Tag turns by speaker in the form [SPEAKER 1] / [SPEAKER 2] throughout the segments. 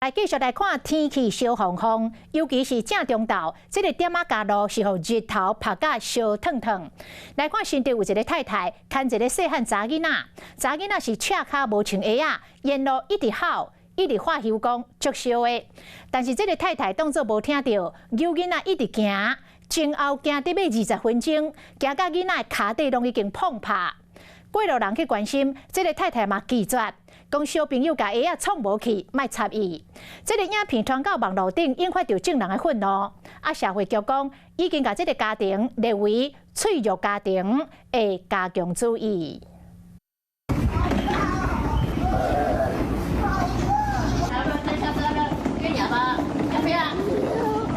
[SPEAKER 1] 來繼續來看天氣燒烘烘，尤其是正中晝，這個店仔街路是予日頭曬甲燒燙燙。來看新竹有一個太太牽一個細漢查囡仔，查囡仔是赤跤無穿鞋仔，沿路一直吼，一直發吽講足燒的。但是這個太太當作無聽著，搝囡仔一直行，前後行得欲20分鐘，行甲囡仔的跤底攏已經膨拍。過路人去關心，這個太太嘛拒絕。講小朋友共鞋仔創無去，莫插伊。這個影片傳到網路頂，引發著眾人的憤怒。啊，社會局講已經共這個家庭列為脆弱家庭，會加強注意。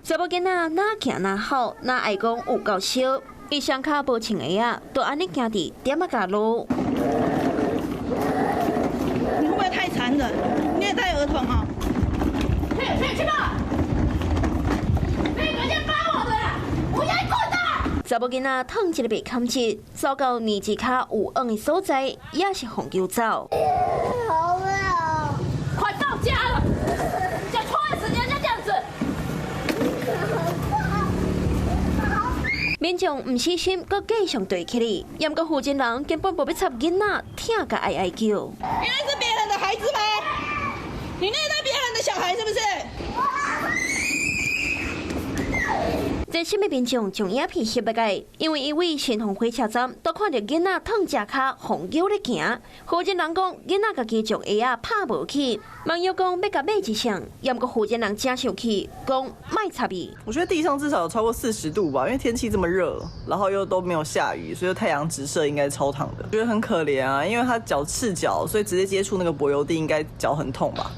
[SPEAKER 2] 查某囡仔若行若哭，若愛講有夠燒，伊雙跤無穿鞋仔，就按呢行佇店仔街路。
[SPEAKER 3] 你會不會太殘忍？虐待兒童哦！
[SPEAKER 4] 去去去吧！那個先幫我的，我要滾蛋！
[SPEAKER 2] 查某囡仔燙一个袂堪折，走到年子跤有尪的所在，也是予搝走。
[SPEAKER 4] 好熱啊！快到家了，講拖時間就這樣子。
[SPEAKER 2] 民眾毋死心，閣繼續對起來，毋過負責人根本無欲插囡仔，疼甲哀哀叫。
[SPEAKER 3] 原來是別人的孩子嗎？你虐待別人的小孩是不是？
[SPEAKER 2] 熱心的民眾將影片翕落來，因為伊佇新豐火車站都看著囡仔燙踭跤，予搝咧行。負責人講，囡仔家己將鞋仔拍無去，網友講欲共買一雙，毋過負責人誠生氣，講莫插伊。
[SPEAKER 5] 我覺得地上至少有超過40度吧，因為天氣這麼熱，然後又都沒有下雨，所以太陽直射應該超燙的。覺得很可憐啊，因為他腳赤腳，所以直接接觸那個柏油地，應該腳很痛吧。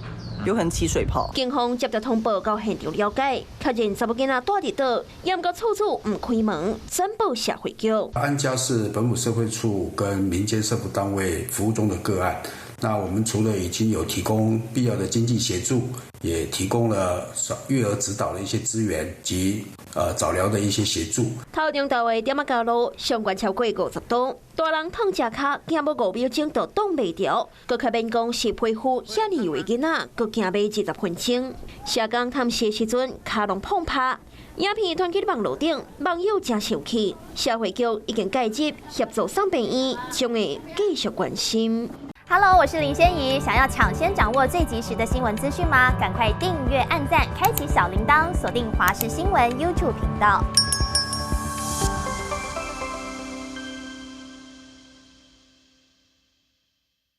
[SPEAKER 5] 有可能起水泡。
[SPEAKER 2] 警方接到通報到現場了解，確認查某囡仔蹛佇倒，毋過厝主毋開門，轉報社會局。
[SPEAKER 6] 安家是本府社會處跟民間社福單位服務中的個案。那我們除了已經有提供必要的經濟協助，也提供了育兒指導的一些資源及早療的一些協助。
[SPEAKER 2] 頭中晝的店仔街路上懸超過50度，大人燙踭跤，行無5秒鐘就擋袂牢，閣較免講是皮膚遐爾幼的囡仔，閣行欲20分鐘。社工探視的時陣，跤攏膨拍。影片傳去網路頂，網友誠生氣。社會局已經介入協助送病院，將會繼續關心。
[SPEAKER 7] Hello，我是林仙怡。想要搶先掌握最及時的新聞資訊嗎？趕快訂閱、按讚、開啟小鈴鐺，鎖定華視新聞 YouTube 頻道。